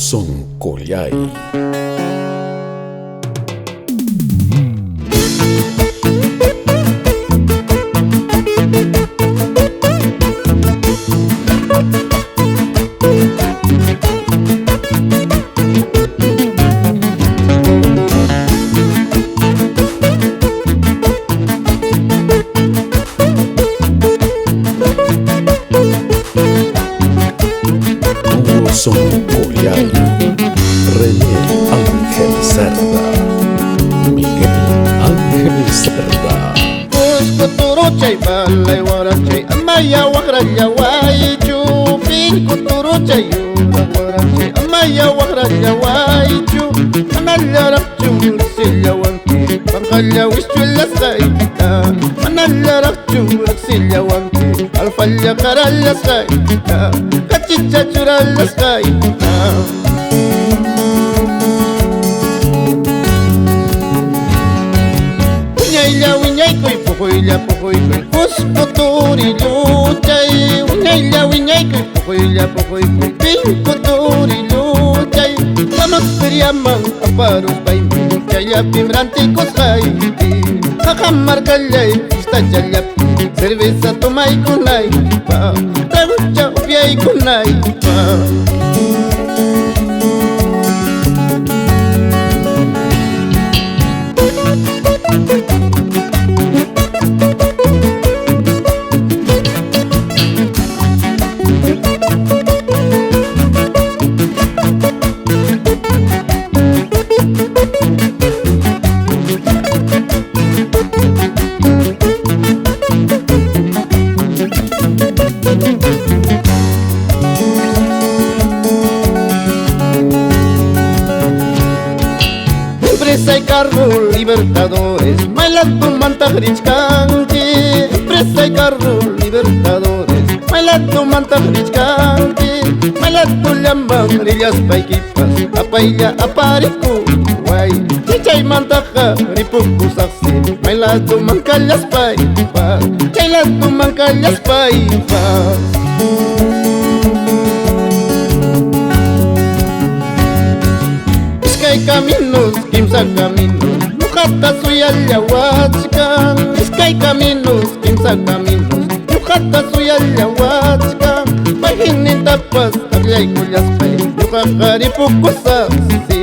Sonkollay. Dúo Sonkollay. René Ángel Cerda. Miguel Ángel Cerda. Cusco turuchay palay warachay amaya waqralla waychu pinku turuchay yuraq warachay amaya waqralla waychu manallaraqchu riqsillawanki panqalla wischullasqaykita manallaraqchu riqsillawanki alfalla qarallasqaykita kachicha churallasqaykita. Wiñaylla wiñaykuy puquylla puquykuy Cusco turilluchay wiñaylla wiñaykuy puquylla puquykuy pinku turilluchay Kamaq feriaman aparuspaymi chayllapim rantikusqayki Qaqa markallay fiestachallapi cerveza tomaykunaypaq tragucha upyaykunaypaq. Empresa y carro Libertadores, maylatu mantaqrichkanki. Empresa y carro Libertadores, maylatu mantaqrichkanki. Maylatu llaman rillaspaykipas, apaylla aparikuway. Chaymantaqa ripukusaqsi, maylatu mankallaspaypas, chaylatu mankallaspaypas. Iskay caminos, kimsa caminos, ñuqata suyallawachkan. Iskay caminos, kimsa caminos, ñuqata suyallawachkan. Mayqinnintapas akllaykullaspay, ñuqaqa ripukusaqsi.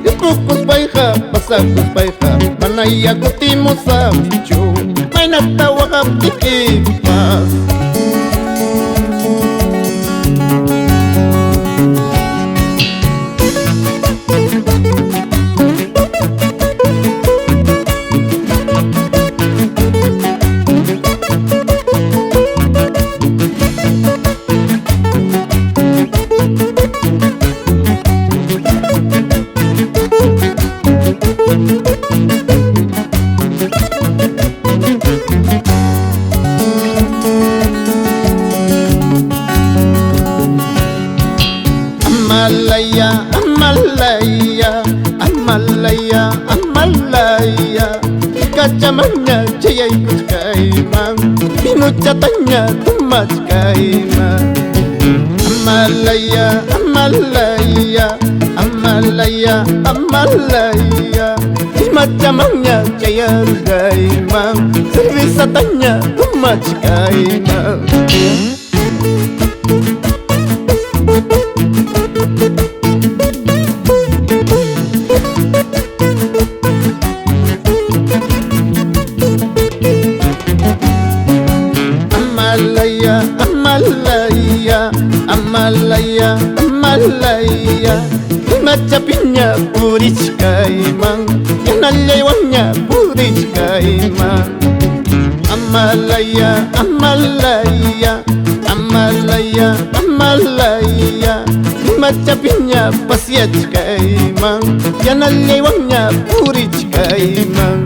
Ripukuspayqa, pasakuspayqa, manaya kutimusaqchu. Maynata waqaptikipas. Amalaya, amalaya, amalaya, amalaya. Kachamanya chayaykuchkayman, pinuchataña tumachkayman. Amalaya, amalaya, amalaya, amalaya. Imachamanya chayarugayman, cervezataña tumachkayman. Amalaya, amalaya, amalaya, amalaya. Imachapiña purichkayman, yanallaywanña purichkayman. Amalaya, amalaya, amalaya, amalaya. Imachapiña pasyachkayman, yanallaywanña purichkayman.